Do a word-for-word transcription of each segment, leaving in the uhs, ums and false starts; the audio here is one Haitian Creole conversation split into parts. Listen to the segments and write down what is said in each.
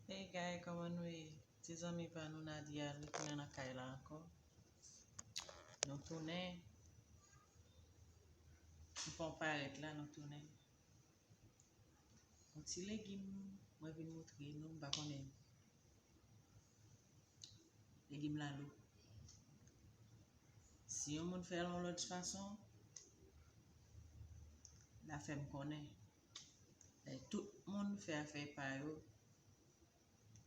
Hey guys, kòman nou ye? Ti zanmi pa nou Nadia, li tounen nan kay la ankò. Nou tounen. M fè yon parèt la, nou tounen. Yon ti legim, mwen vin montre nou, m pa konnen. Legim lalo. Si yon moun fè l yon lòt fason, l a fè m konnen. E tout moun fè afè pa yo,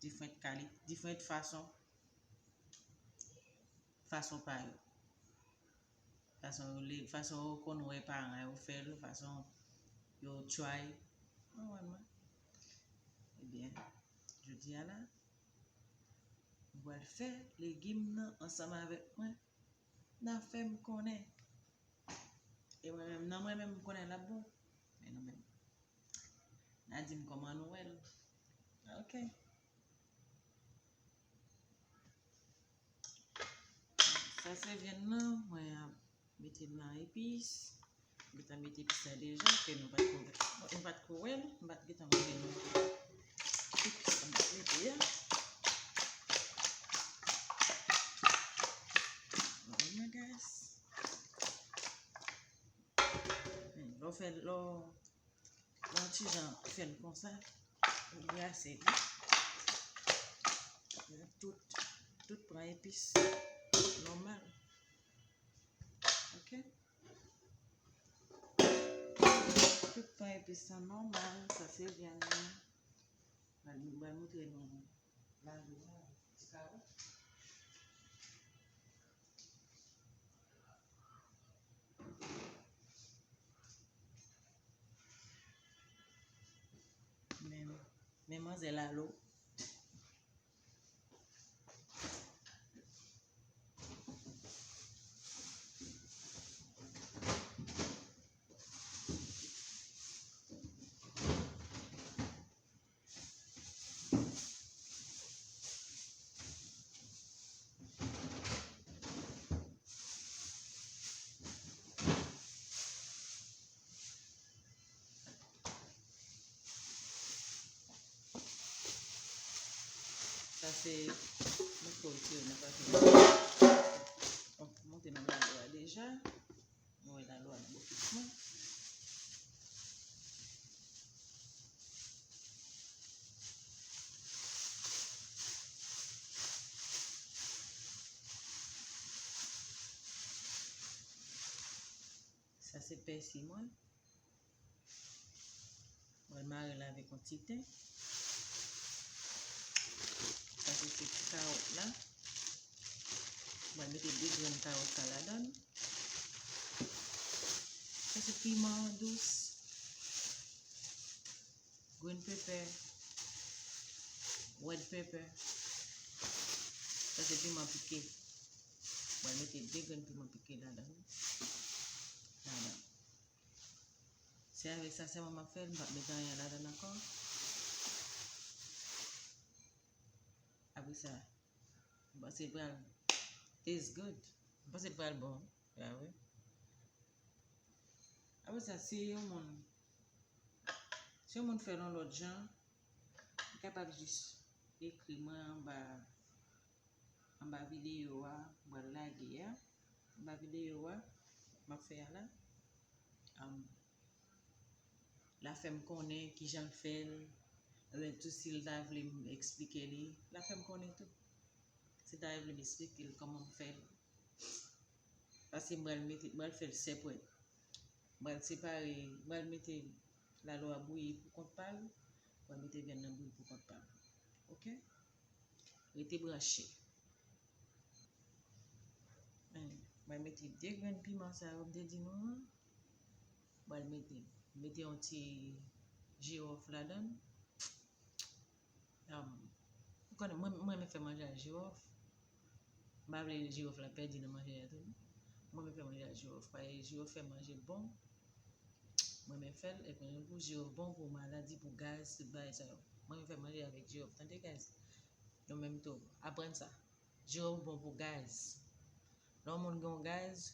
diferent kali-, diferent fason, fason pa yo. Fason yo le, fason yo konn wè paran yo fè l, fason yo try. Ou konprann mwen? Ebyen, jodi a la, nou pral fè legim nan ansanm avèk mwen. N a fè m konnen. E mwen menm, nan mwen menm, m konnen l ap bon. Men nou menm. N a di m kòman nou wè l. Ok. Sa se vyann nan, mwen ap mete m nan epis. M gentan mete epis la deja, ke nou pa t ko, nou pa t ko wè l, m pa t gentan montre nou tout sa m ap mete a. Oh my gosh. Lè w fè, lè w Yon ti jan fè l konsa, ou brase li. Tout, tout pran epis nòmal. Ok? Tout pran epis sa nòmal, sa se vyann nan. Mwen, mwen montre nou. Lavi a, ti kawòt. Men, men manzè lalo. Sa se, mwen fè w tire nan pati. Bon, monte nan lalo a deja. Nou wè lalo a nan bokis mwen. Sa se pèsi mwen. Mwen mare l avèk yon ti ten. Sa se ti kawòt la. Mwen mete de grenn kawòt sa ladan l. Sa se piman dous. Green pepper, red pepper. Sa se piman pike. Mwen mete de grenn piman pike ladan. Ladan. Se avèk sa sèlman m ap fè l, m p ap mete anyen ladan ankò. Apre sa, m panse l pral taste good. M panse l pral bon. Ya wi. Apre sa, si yon moun, si yon moun fè l yon lòt jan, li kapab jis ekri mwen anba, anba videyo a, m pral lage a. Anba videyo a, m ap fè a la. Am, l a fè m konnen kijan l fè l. Oubyen tou si l ta vle m eksplike li, l a fè m konnen tou. Si l ta vle m eksplike l kòman m fè l. Paske m pral mete, m pral fè l separate. M pral separe, m pral mete lalo a bouyi pou kont pa l, m pral mete vyann nan bouyi pou kont pa l. Ok? Rete branche. Mwen mete de grenn piman sa yo m te di nou an. Mwen mete, mete yon ti jiwòf ladan l. Am, ou konnen, mwen, mwen renmen fè manje ak jiwòf. M pa vle jiwòf la pèdi nan manje a tou. Mwen renmen fè manje ak jiwòf. Paske jiwòf fè manje bon. Mwen renmen fè l. Epi yon kou jiwòf bon pou maladi, pou gaz, tout bagay sa yo. Mwen renmen fè manje avèk jiwòf. Tande, guys? Nou menm tou, aprann sa. Jiwòf bon pou gaz. Lè yon moun gen yon gaz,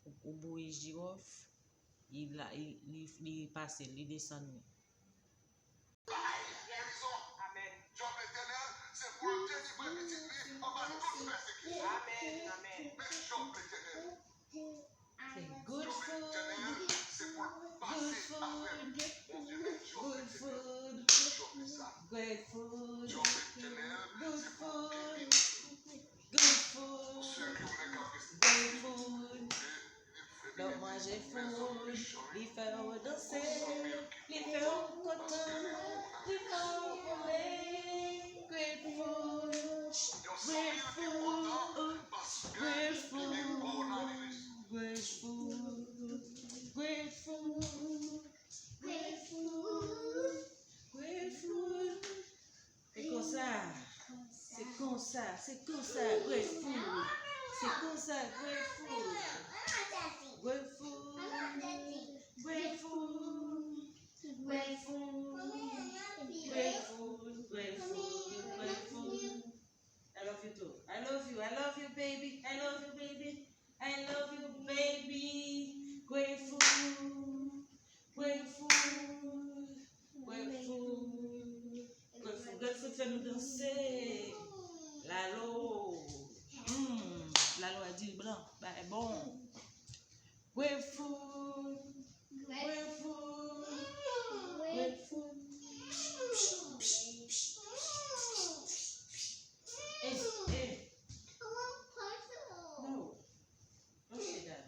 ou, ou bouyi jiwòf, li la, li, li, li pase l, li desann li. Li gen rezon. Amèn. Amen, amen. Say good food, good food, good food, great food, good food, good food, great food. Lè w manje food, li fè w danse, li fè w kontan, li fè w boule. Great food, great food, great food, great food, great food, great food, great food. Se konsa, se konsa, se konsa, great food. Se konsa, great food. Great food, great food, great food, great food, great food, great food. I love you too. I love you, I love you, baby. I love you, baby. I love you, baby. Great food, great food, great food, great food. Great food fè nou danse. Lalo. Hmm, lalo a diri blan. Bagay bon. Great food, great food, great food. Hey, hey. No. Don't say that.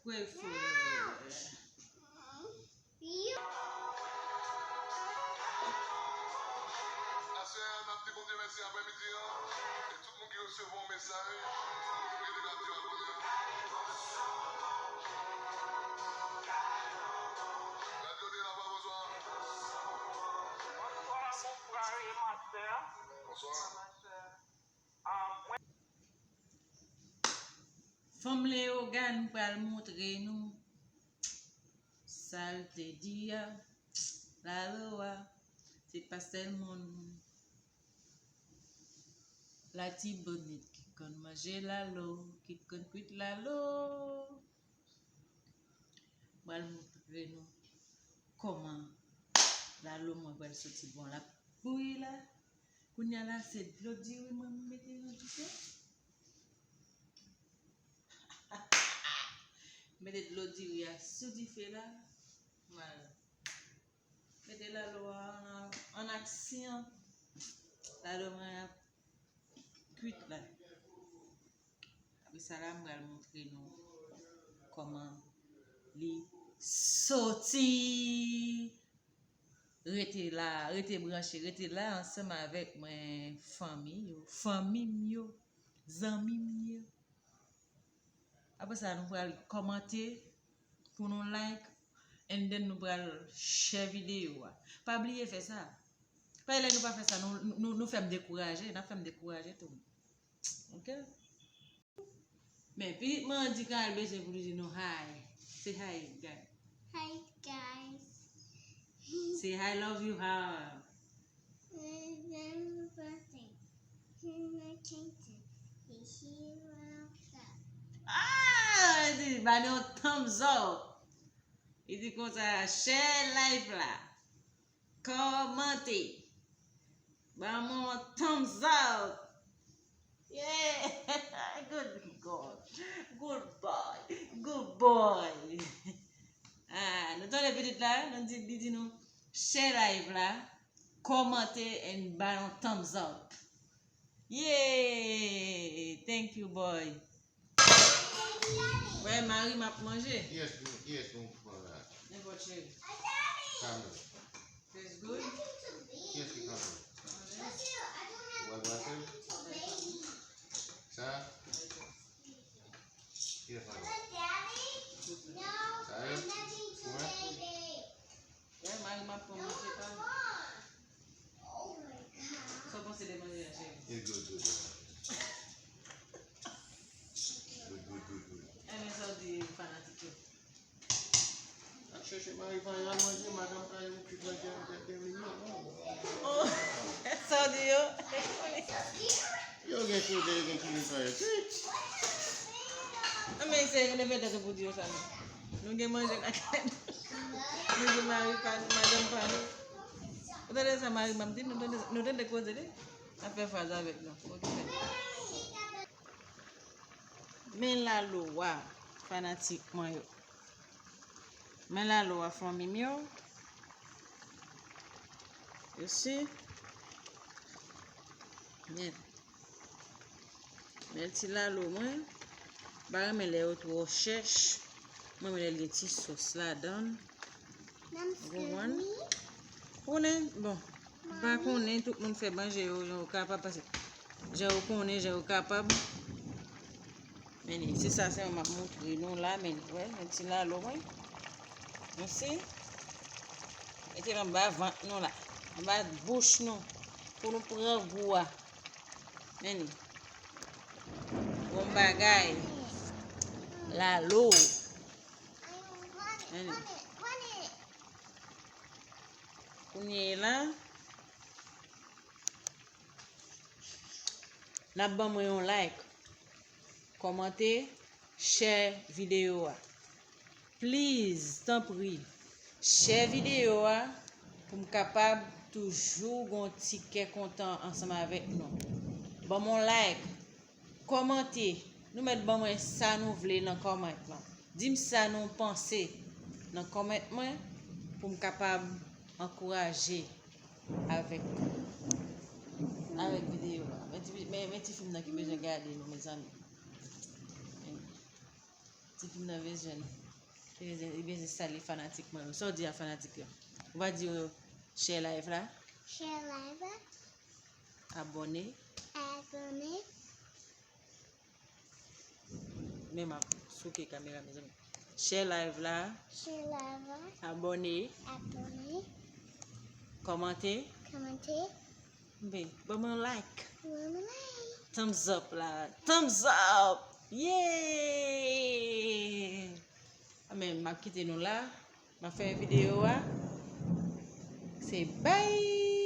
Great food. Aswè a, n ap di Bondye mèsi aprèmidi an. E tout moun ki resevwa yon mesaj, ki te radyo a kounye a. Radyo de la pa bonswa. Bonswa, mon frè e ma sè. Bonswa. Fanm Leyogàn pral montre nou sa l te di a. Lalo a, se pa sèlman Latibonit ki konn manje lalo, ki konn kwit lalo. Pral montre nou kòman lalo mwen pral soti bon. L ap bouyi la. Kounye a la, se dlo diri mwen m mete nan dife. Mete dlo diri a sou dife la. M al mete lalo a an, an aksyon. Lalo mwen ap kwit la. Apre sa la, m pral montre nou kòman li soti. Rete la, rete branche, rete la ansanm avèk mwen, fanmi yo, fanmi m yo, zanmi m yo. Apre sa, nou pral kòmante pou nou like, and then nou pral share videyo a. Pa bliye fè sa. Paske lè nou pa fè sa, nou, nou, nou fè m dekouraje, n ap fè m dekouraje tou. Ok? Men, pitit mwen an di Kayal bezwen pou li di nou hi. Say hi, guys. Hi, guys. Say I love you, how? Ah, li di, ba nou yon thumbs up. Li di konsa, share live la. Kòmante. Ban mwen yon thumbs up. Yeah. Good girl. Good boy. Good boy. Ah, nou tande pitit la, nou di, li di nou share live la, kòmante and ba yon thumbs up. Yeah. Thank you, boy. Wè, mari m ap manje. Kiyès, kiyès nou pran la? Nenpòt cheri. Kamyon. Tastes good? Kiyès ki kamyon? Manje. Ou al brase l? Sa? Kiyès la? Sa yo? Ou wè? Wè, mari m ap pran manje pa l. Sa w panse de manje a, cheri? It's good, good, good. Good, good, good, good. Enben sa w di fanatik yo. Al chèche mari pa yo al manje, madanm pa yo okipe manje an tèt de milyon, non. Oh, sa w di yo? Yo gen kote, yo gen kote pa yo. Tchit! Enben se leve tèt ou pou di yo sa, non. Nou gen manje lakay nou. Nou gen mari pa nou, madanm pa nou. Ou tande sa mari m ap di? Nou tande, nou tande koze li? Ap fè faz avèk nou. Okipe. Men Lalo a, fanatik mwen yo. Men Lalo a, fanmi m yo. You see? Men. Men ti Lalo mwen. M pa renmen lè yo twò chèch. Mwen renmen lè l gen ti sòs ladan l. Ou konprann? Ou konnen, bon, m pa konnen, tout moun fè manje yo jan yo kapab, paske jan yo konnen, jan yo kapab. Men li, se sa sèlman m ap montre nou la, men li, wè, men ti Lalo mwen. Nou si? Mete l anba vant nou la, anba bouch nou, pou nou pran gou a. Men li. Bon bagay. Lalo. Men li. Kounye a la, n ap ban mwen yon like, kòmante, share videyo a. Please, tanpri, share videyo a pou m kapab toujou gon ti kè kontan ansanm avèk nou. Ban m yon like, kòmante, nou mèt ban mwen sa nou vle nan kòmant lan. Di m sa nou panse nan kòmant mwen pou m kapab ankouraje avèk, avèk videyo a. Men ti, men, men ti fi m nan ki bezwen gade nou, mezanmi. Ti fi m nan bezwen, li bezwen, li bezwen salye fanatik mwen yo. Sa w di a fanatik yo? Ou pa di yo share live la? Share live la. Abòne. Abòne. Men m ap souke kamera, mezanmi. Share live la. Share live la. Abòne. Abòne. Kòmante. Kòmante. Ban mwen like. Ban mwen like. Thumbs up la. Thumbs up. Yeah! Amen. M ap kite nou la. M ap fè videyo a. Se bye!